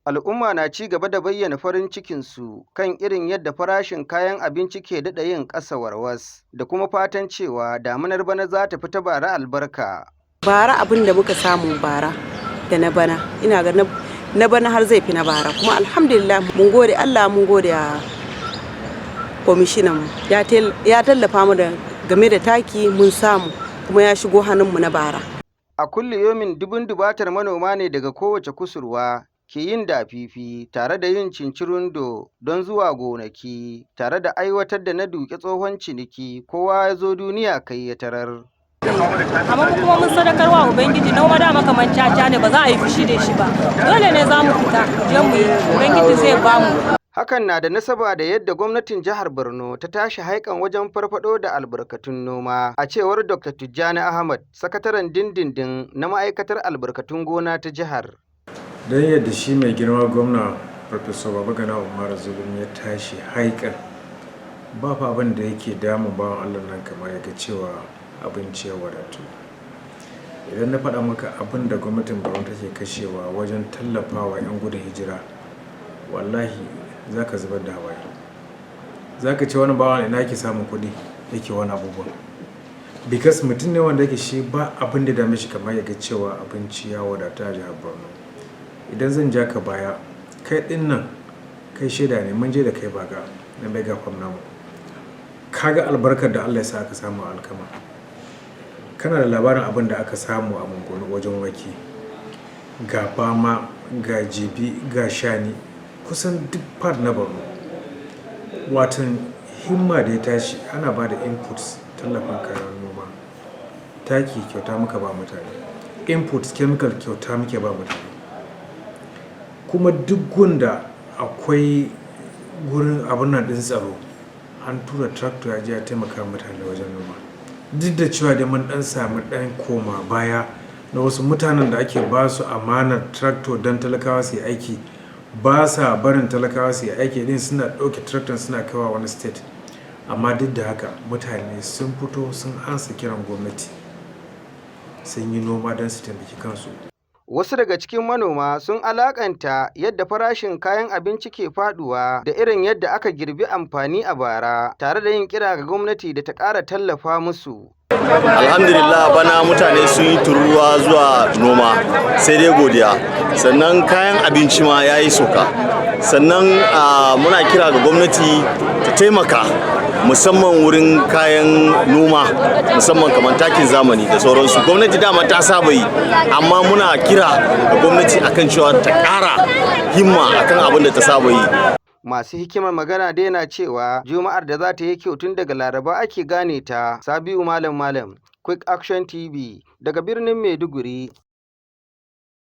Al'umma na ci gaba da bayyana farin cikinsu kan irin yadda farashin kayan abinci ke daɗa yin ƙasa warwas, da kuma fatan cewa damunar bana za ta fi ta bara albarka. Bara abin da muka samu bara da na bana, ina ga na bana har zai fi na bara. Kuma alhamdulillah, mun gode Allah, mun gode a kwamishinan, ya tallafa mu da game da taki, mun samu kuma ya shigo hannunmu na bara. A kulliyomin dubun dubatar manoma ne daga kowace kusurwa ke yin dafifi tare da yin cincirundo don zuwa gonaki tare da aiwatar da na duƙe tsohon ciniki, kowa ya zo duniya kai ya tarar. Amma mu kuma mun sadakarwa Ubangiji. Noma dama kamar caca ne, ba za a yi fushi da shi ba. Dole ne za mu fita je mu yi, Ubangiji zai bamu. Hakan na da nasaba da yadda gwamnatin jihar Borno ta tashi haikan wajen farfaɗo da albarkatun noma, a cewar Dr. Tijjani Ahmad, sakataren dindindin na ma'aikatar albarkatun gona ta jihar. Don yadda shi mai girma gwamna, Farfesa Babagana Umar Zulum, ya tashi haikan, ba fa abin da yake damun bawan Allah nan kamar ya ga cewa abinci ya wadatu. Idan na faɗa maka abin da gwamnatin Borno take kashewa wajen tallafawa 'yan gudun hijira, wallahi za ka zubar da hawaye. Za ka ce wani bawan ina yake samun kuɗi yake wani abubuwan, because mutum ne wanda yake shi ba abin da dame shi kamar ya ga cewa abinci ya wadata a jihar Borno. Idan zan ja ka baya, kai din nan kai shaida ne, mun je da kai Baga na mega farm namu, kaga albarkar da Allah ya sa aka samu a alkama. Kana da labarin abin da aka samu a Monguno wajen wake, ga Bama, ga Jibi, ga Shani, kusan duk part na Borno. Watan himma da ya tashi, ana ba da inputs, tallafin kayan noma, taki kyauta muka ba mutane, inputs, chemical kyauta muke ba mutane. Kuma duk gunda akwai gurin abun nan din tsaro, an tura tractor ya je ya taimaka mutane wajen noma. Duk da cewa dai mun dan samu dan koma baya na wasu mutanen da ake ba su amanar tractor don talakawa su yi aiki, ba sa barin talakawa su yi aiki din, suna ɗauke tractor suna kaiwa wani state. Amma duk da haka mutane sun fito sun ansa kiran gwamnati, sun yi noma don su taimaki kansu. Wasu daga cikin manoma sun alakanta yadda farashin kayan abinci ke faduwa da irin yadda aka girbi amfani a bara, tare da yin kira ga gwamnati da ta ƙara tallafa musu. Alhamdulillah, bana mutane sun yi tururuwa zuwa noma, sai dai godiya. Sannan kayan abinci ma ya yi soka. Sannan muna kira ga gwamnati ta taimaka, musamman wurin kayan noma, musamman kamar takin zamani da sauransu. Gwamnati dama ta saba yi, amma muna kira ga gwamnati akan cewa ta ƙara himma akan abin da ta saba yi. Masu hikimar magana dai na cewa Juma'ar da za ta yi kyau tun daga Laraba ake gane ta. Sabiu Malam Malam, Quick Action TV, daga birnin Maiduguri.